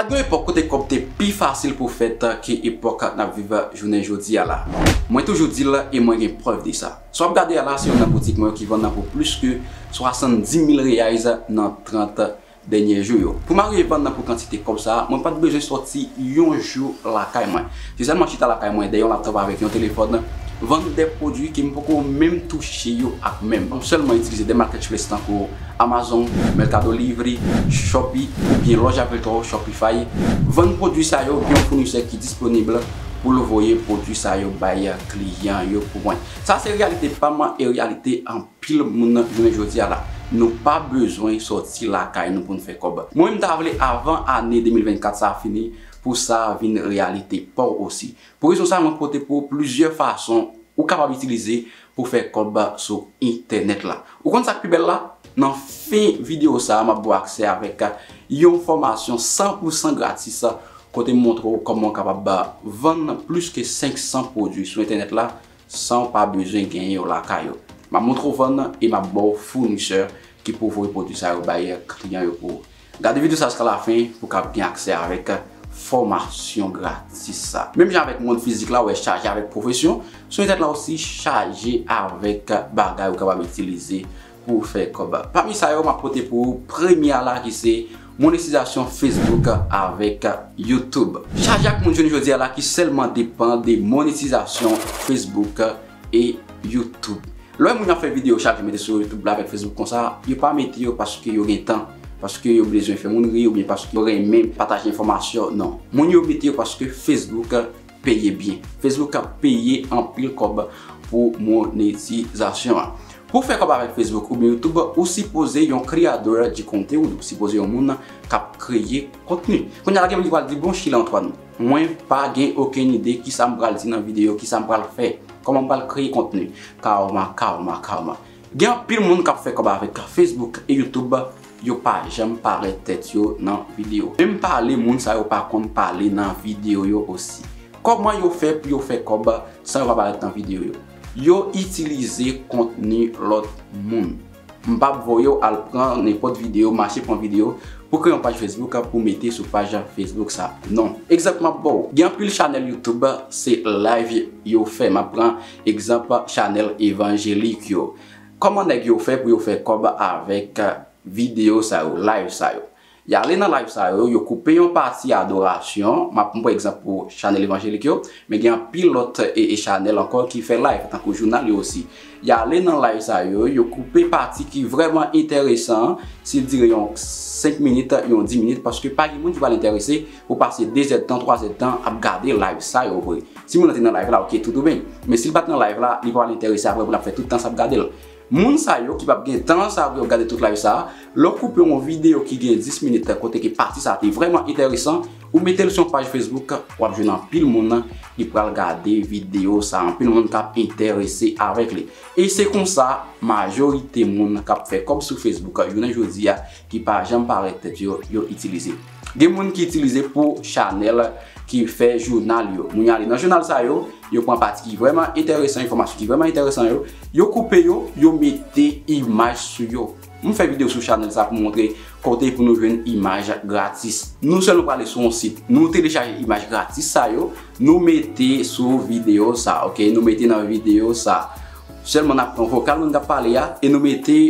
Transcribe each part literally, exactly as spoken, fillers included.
Te gen yon epòk kote kòb te pi fasil pou fèt ke epòk n ap viv jounen jodi a la. Mwen toujou di l e mwen gen prèv de sa. Sa w ap gade a la, se youn nan boutik mwen yo ki vann nan pou plis ke swasanndimil reais nan trant dènye jou yo. Pou m arive vann nan pou kantite kòb sa a, mwen pa t bezwen sòti yon jou lakay mwen. Se sèlman chita lakay mwen dèyè yon laptòp avèk yon telefòn, vann de pwodui ke m poko menm touche yo ak men m. M sèlman itilize de marketplace tankou Amazon, Mercado Livre, Shopee, oubyen Loja Virtual, Shopify. Vann pwodui sa yo, gen yon founisè ki disponib pou l voye pwodui sa yo bay kliyan yo pou mwen. Sa se reyalite pa m e reyalite anpil moun jounen jodi a la. Nou pa bezwen sòti lakay nou pou n fè kòb. Mwen menm m ta vle avan ane de mil vennkat sa a fini pou sa vin reyalite pa w osi. Pou rezon sa a, mwen pote pou w plizyè fason ou kapab itilize pou fè kòb sou entènèt la. Ou konn sa k pi bèl la? Nan fen videyo sa a, m ap ba w aksè avèk yon fòmasyon san pou san gratis kote m montre w kòman w kapab vann plis ke senk san pwodui sou entènèt la san w pa bezwen genyen yo lakay ou. M ap montre w vann e m ap ba w founisè ki pou voye pwodui sa yo bay kliyan yo pou ou. Gade videyo sa a jiska lafen pou w kab gen aksè avèk fòmasyon gratis sa. Menm jan avèk mond fizik la, ou wè chaje avèk pwofesyon, sou entènèt la osi chaje avèk bagay ou kapab itilize pou w fè kòb. Pami sa yo, m ap pote pou ou premye a la ki se monetizasyon Facebook avèk YouTube. Chaje ak moun jounen jodi a la ki sèlman depann de monetizasyon Facebook e YouTube. Lè w wè moun yo ap fè videyo chak jou mete sou YouTube la avèk Facebook konsa, yo pa mete yo paske yo gen tan, paske yo bezwen fè moun ri oubyen paske yo renmen pataje enfòmasyon, non. Moun yo mete yo paske Facebook peye byen. Facebook ap peye anpil kòb pou monetizasyon an. Pou w fè kòb avèk Facebook oubyen YouTube, ou sipoze yon creador de contenido, ou sipoze yon moun k ap kreye kontni. Kounye a la gen moun ki pral di, "Bon, Chilè Antoine, mwen pa gen okenn ide kisa m pral di nan videyo, kisa m pral fè, kòman m pral kreye kontni." Karma, karma, karma. Gen anpil moun k ap fè kòb avèk Facebook e YouTube, yo pa janm parèt tèt yo nan videyo. Menm pale, moun sa yo pa konn pale nan videyo yo osi. Kòman yo fè pou yo fè kòb san yo pa parèt nan videyo yo? Yo itilize kontni lòt moun. M p ap voye w al pran nenpòt videyo, mache pran videyo pou kreye yon paj Facebook pou mete sou paj Facebook sa. Non. Egzanp m ap ba w. Gen anpil chanèl YouTube, se live yo fè. M ap pran egzanp chanèl evanjelik yo. Kòman nèg yo fè pou yo fè kòb avèk videyo sa yo, live sa yo? Y ale nan live sa yo, yo koupe yon pati adorasyon. M ap pran egzanp pou chanèl evanjelik yo, men gen anpil lòt e, e chanèl ankò ki fè live, tankou jounal yo osi. Y ale nan live sa yo, yo koupe pati ki vrèman enteresan, si l dire yon senk minit, yon dis minit, paske pa gen moun ki pral enterese pou pase de zèdtan, twa zèdtan ap gade live sa yo vre. Si moun nan te nan live la, oke, tout ou byen. Men si l pa t nan live la, li pa pral enterese apre pou l ap fè tout tan sa ap gade l. Moun sa yo ki p ap gen tan sa pou yo gade tout live sa, lè w koupe yon videyo ki gen dis minit kote ke pati sa te vrèman enteresan, ou mete l sou yon paj Facebook, w ap jwenn anpil moun ki pral gade videyo sa, anpil moun k ap enterese avèk li. E se konsa majorite moun k ap fè kòb sou Facebook jounen jodi a ki pa janm parèt tèt yo, yo itilize. Gen moun ki itilize pou chanèl ki fè jounal yo. Moun yo ale nan jounal sa yo, yo pran pati ki vrèman enteresan, enfòmasyon ki vrèman enteresan yo, yo koupe yo, yo mete imaj sou yo. M fè videyo sou chanèl sa pou montre kote pou nou jwenn imaj gratis. Nou sèl nou prale sou yon sit, nou telechaje imaj gratis sa yo, nou mete sou videyo sa, oke? Nou mete nan videyo sa. Sèlman n ap pran vokal moun k ap pale a e nou mete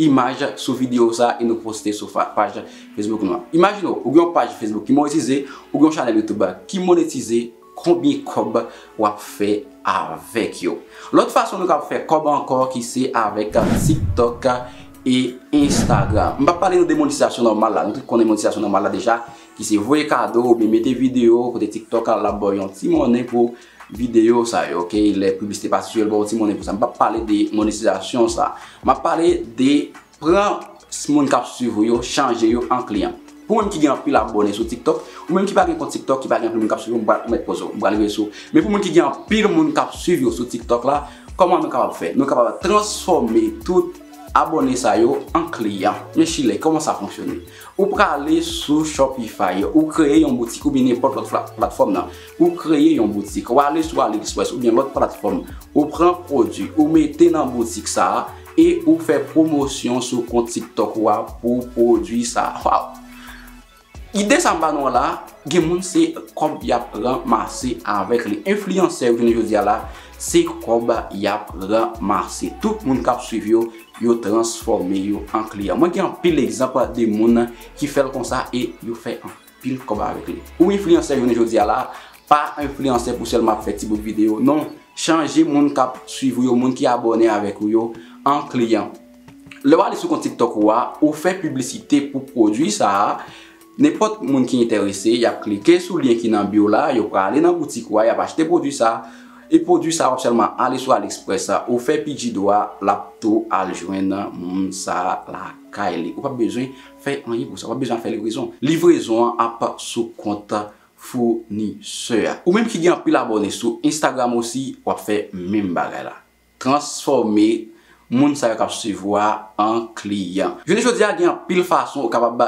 imaj sou videyo sa e nou poste sou fa-, paj Facebook nou an. Imajine w, ou gen yon paj Facebook ki monetize, ou gen yon chanèl YouTube ki monetize, konbyen kòb w ap fè avèk yo? Lòt fason nou kab fè kòb ankò ki se avèk TikTok e Instagram. M p ap pale nou de monetizasyon nòmal la, nou tout konnen monetizasyon nòmal la deja, ki se voye kado oubyen mete videyo kote TikTok la, l ap ba w yon ti monnen pou videyo sa yo, oke? Lè piblisite pase sou yo, l ba w ti monnen pou sa. M p ap pale de monetizasyon sa. M ap pale de pran s-, moun k ap swiv ou yo, chanje yo an kliyan. Pou moun ki gen anpil abòne sou TikTok, ou menm ki pa gen kont TikTok, ki pa gen anpil moun k ap swiv ou, m pral mèt poze w, m pral rive sou. Men pou moun ki gen anpil moun k ap swiv yo sou TikTok la, kòman nou kapab fè? Nou kapab transfòme tout abòne sa yo an kliyan. Men Chilè, kòman sa fonksyone? Ou prale sou Shopify, ou kreye yon boutik oubyen nenpòt lòt fla-, platfòm nan. Ou kreye yon boutik, ou ale sou AliExpress oubyen lòt platfòm, ou pran pwodui, ou mete nan boutik sa a e ou fè pwomosyon sou kont TikTok ou a pou pwodui sa a. Waw! Ide sa m ba nou an la, gen moun se kòb y ap ranmase avèk li. Enfliyansè yo jounen jodi a la, se kòb y ap ranmase. Tout moun k ap swiv yo, yo transfòme yo an kliyan. Mwen gen anpil egzanp de moun ki fè l konsa e yo fè anpil kòb avèk li. Ou enfliyansè jounen jodi a la, pa enfliyansè pou sèlman ap fè ti bout videyo, non. Chanje moun k ap swiv ou yo, moun ki abòne avèk ou yo, an kliyan. Lè w ale sou kont TikTok ou a, ou fè piblisite pou pwodui sa a, nenpòt moun ki enterese, y ap klike sou lyen ki nan bio la, yo prale nan boutik ou a, y ap achte pwodui sa a. E pwodui sa a, w ap sèlman ale sou AliExpress, ou fè pedido a, l ap tou al jwenn moun sa a lakay li. Ou p ap bezwen fè anyen pou sa, ou p ap bezwen fè livrezon. Livrezon an ap sou kont founisè a. Ou menm ki gen anpil abòne sou Instagram osi, w ap fè menm bagay la. Transfòme moun sa yo k ap swiv ou a an kliyan. Jounen jodi a, gen anpil fason ou kapab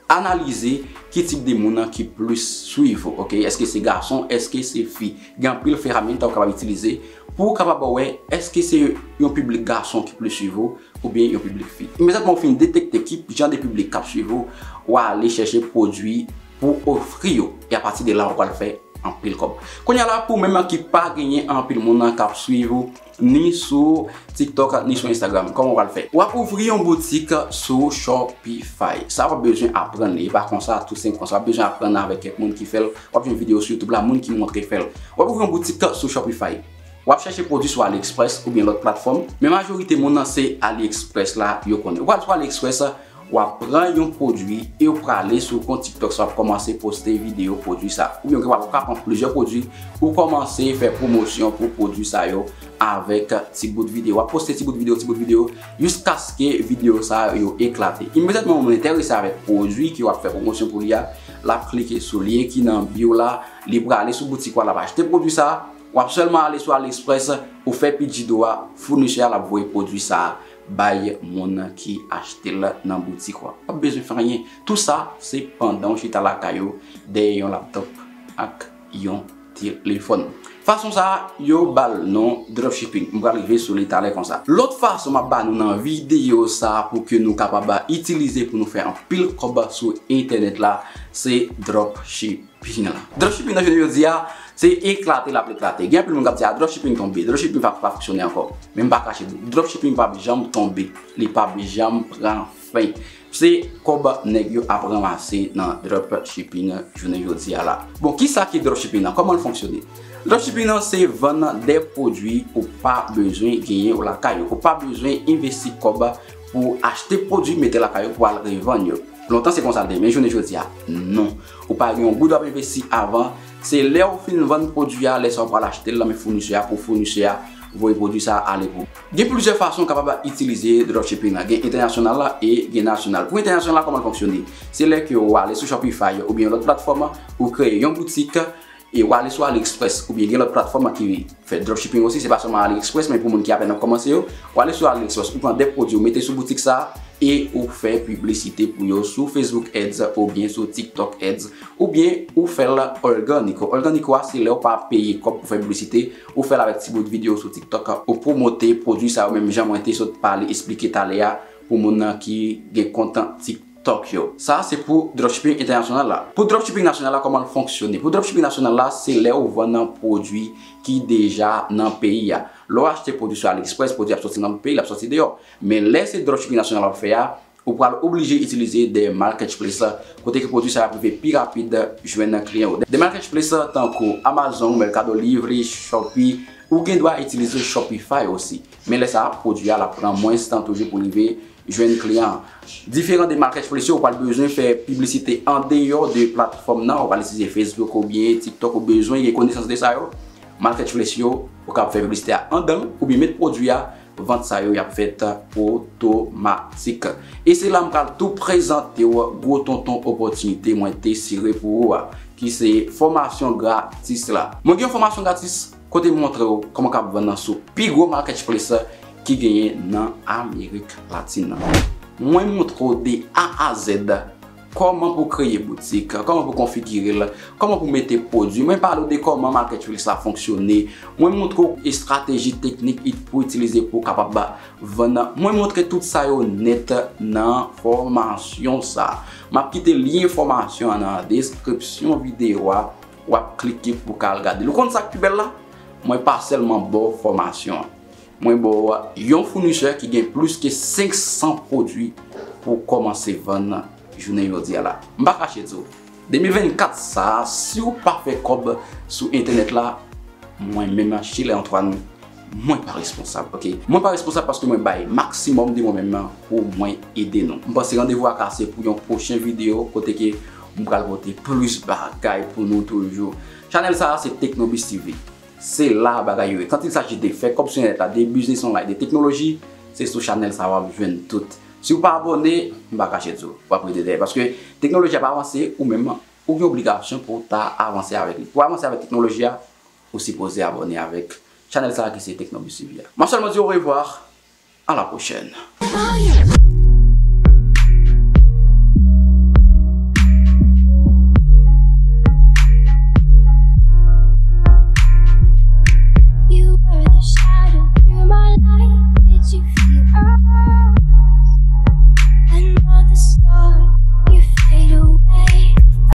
analize ki tip de moun nan ki plis swiv ou, oke? Èske se gason, èske se fi? Gen anpil feramenta ou kapab itilize pou w kapab wè èske se yon piblik gason ki plis swiv ou oubyen yon piblik fi. Imedyatman ou fin detekte ki jan de piblik k ap swiv ou, w a ale chèche pwodui pou ofri yo. E apati de la, ou pral fè anpil kòb. Kounye a la, pou ou menm ki pa genyen anpil moun k ap swiv ou, ni sou TikTok, ni sou Instagram, kòman w pral fè? W ap ouvri yon boutik sou Shopify. Sa w ap bezwen aprann li. E pa konsa, tou senp konsa. W ap bezwen aprann avèk kèk moun ki fè l. W ap jwenn videyo sou YouTube la, moun ki montre fè l. W ap ouvri yon boutik sou Shopify. W ap chèche pwodui sou AliExpress oubyen lòt platfòm, men majorite moun nan se AliExpress la yo konnen. Ou pral sou AliExpress, w ap pran yon pwodui e w prale sou kont TikTok sa, w ap kòmanse poste videyo pwodui sa. Oubyen w kapab pran plizyè pwodui, ou kòmanse fè pwomosyon pou pwodui sa yo avèk ti bout videyo. W ap poste ti bout videyo, ti bout videyo, jiskaske videyo sa yo eklate. Imedyatman moun enterese avèk pwodui ke w ap fè pwomosyon pou li a, l ap klike sou lyen ki nan bio la, li prale sou boutik ou a, l ap achte pwodui sa, w ap sèlman ale sou AliExpress, ou fè pedido a, founisè a l ap voye pwodui sa a bay moun ki achte l nan boutik ou a. W ap bezwen fè anyen. Tou sa, se pandan w chita lakay ou, dèyè yon laptop ak yon telefòn. Fason sa a, yo ba l non dropshipping. M pral rive sou li talè konsa. Lòt fason m ap ba nou nan videyo sa a pou ke nou kapab itilize pou nou fè anpil kòb sou entènèt la, se dropshipping. Dropshipping nan jounen jodi a, se eklate l ap eklate. Gen anpil moun k ap di, "A, dropshipping tonbe, dropshipping pa, pa fonksyone ankò." Men m pa kache nou, dropshipping p ap janm tonbe, li p ap janm pran fen. Se kòb nèg yo ap ranmase nan dropshipping jounen jodi a la. Bon, kisa ki dropshipping nan? Kòman l fonksyone? Dropshipping nan se vann de pwodui ou pa bezwen genyen ou lakay ou. Ou pa bezwen envesti kòb pou achte pwodui, mete lakay ou pou al revann yo. Lontan se konsa l te ye, men jounen jodi a, non. Ou pa gen yon goud w ap envesti avan. Se lè w fin vann pwodui a, lè sa w pral achte l nan men founisè a, pou founisè a voye pwodui sa a ale pou ou. Gen plizyè fason w kapab itilize dropshipping la. Gen entènasyonal la e gen nasyonal. Pou entènasyonal la, kòman l fonksyone? Se lè ke w ale sou Shopify oubyen yon lòt platfòm, ou kreye yon boutik, e w ale sou AliExpress oubyen gen lòt platfòm ki fè dropshipping osi, se pa sèlman AliExpress, men pou moun ki apèn ap kòmanse yo, w ale sou AliExpress, ou pran de pwodui, ou mete sou boutik sa a, e ou fè piblisite pou yo sou Facebook Ads oubyen sou TikTok Ads, oubyen ou fè l òganik. Òganik ou a, se lè w pa peye kòb pou fè piblisite, ou fè l avèk ti bout videyo sou TikTok, ou pwomote pwodui sa yo, menm jan mwen te sot pale, esplike talè a, pou moun nan ki gen kont TikTok. TikTok yo. Sa a se pou dropshipping entènasyonal la. Pou dropshipping nasyonal la, kòman l fonksyone? Pou dropshipping nasyonal la, se lè ou vann nan pwodui ki deja nan peyi a. Lè w achte pwodui sou AliExpress, pwodui ap soti nan peyi, l ap soti deyò. Men lè se dropshipping nasyonal w ap fè a, ou pral oblije itilize de marketplace, kote ke pwodui sa yo ap rive pi rapid jwenn kliyan yo. De marketplace tankou Amazon, Mercado Livre, Shopee, ou gen dwa itilize Shopify osi. Men lè sa a, pwodui a l ap pran mwens tan toujou pou rive jwenn kliyan an. Diferan de marketplace yo, ou pral bezwen fè piblisite andeyò de platfòm nan, ou pral itilize Facebook oubyen TikTok, ou bezwen gen konesans de sa yo. Marketplace yo, ou kapab fè piblisite a andan l, oubyen met pwodui a, vant sa yo y ap fèt otomatik. E se la m pral tou prezante w gwo tonton opòtinite mwen te sere pou ou a, ki se fòmasyon gratis la. Mwen gen yon fòmasyon gratis kote m montre w kòman w kab vann nan sou pi gwo marketplace ki genyen nan Amerik Latin nan. Mwen montre w de A a Z Kòman pou kreye boutik, kòman pou konfigire l, kòman pou mete pwodui. Mwen pale w de kòman Marketwheels la fonksyone. Mwen montre w estrateji teknik pou itilize pou w kapab vann. Mwen montre tout sa yo nèt nan fòmasyon sa. M ap kite lyen fòmasyon an nan deskripsyon videyo a. W ap klike pou w ka al gade l. Ou konn sa k pi bèl la? Mwen pa sèlman ba w fòmasyon an. Mwen ba w yon founisè ki gen plis ke senk san pwodui pou w kòmanse vann jounen jodi a la. M pa kache di w, de mil vennkat sa a, si w pa fè kòb sou entènèt la, mwen menm, Schiller Antoine, mwen pa responsab, oke? Mwen pa responsab paske mwen bay maksimòm de mwen menm pou mwen ede nou. M panse randevou a kase pou yon pwochen videyo kote ke m pral pote plis bagay pou nou toujou. Chanèl sa a se Tecnobis T V. Se la bagay yo ye. Quand il s'agit de fè kòb sou entènèt la, de business online, de teknoloji, se sou chanèl sa a w ap jwenn tout. Si w pa abòne, m pa kache di w, w ap rete dèyè. Paske teknoloji a pa avanse, ou menm, ou gen obligasyon pou w ta avanse avèk li. Pou w avanse avèk teknoloji a, ou sipoze abòne avèk chanèl sa a ki se Tecnobis T V a. M ap sèlman di w orevwa, a la pwochèn.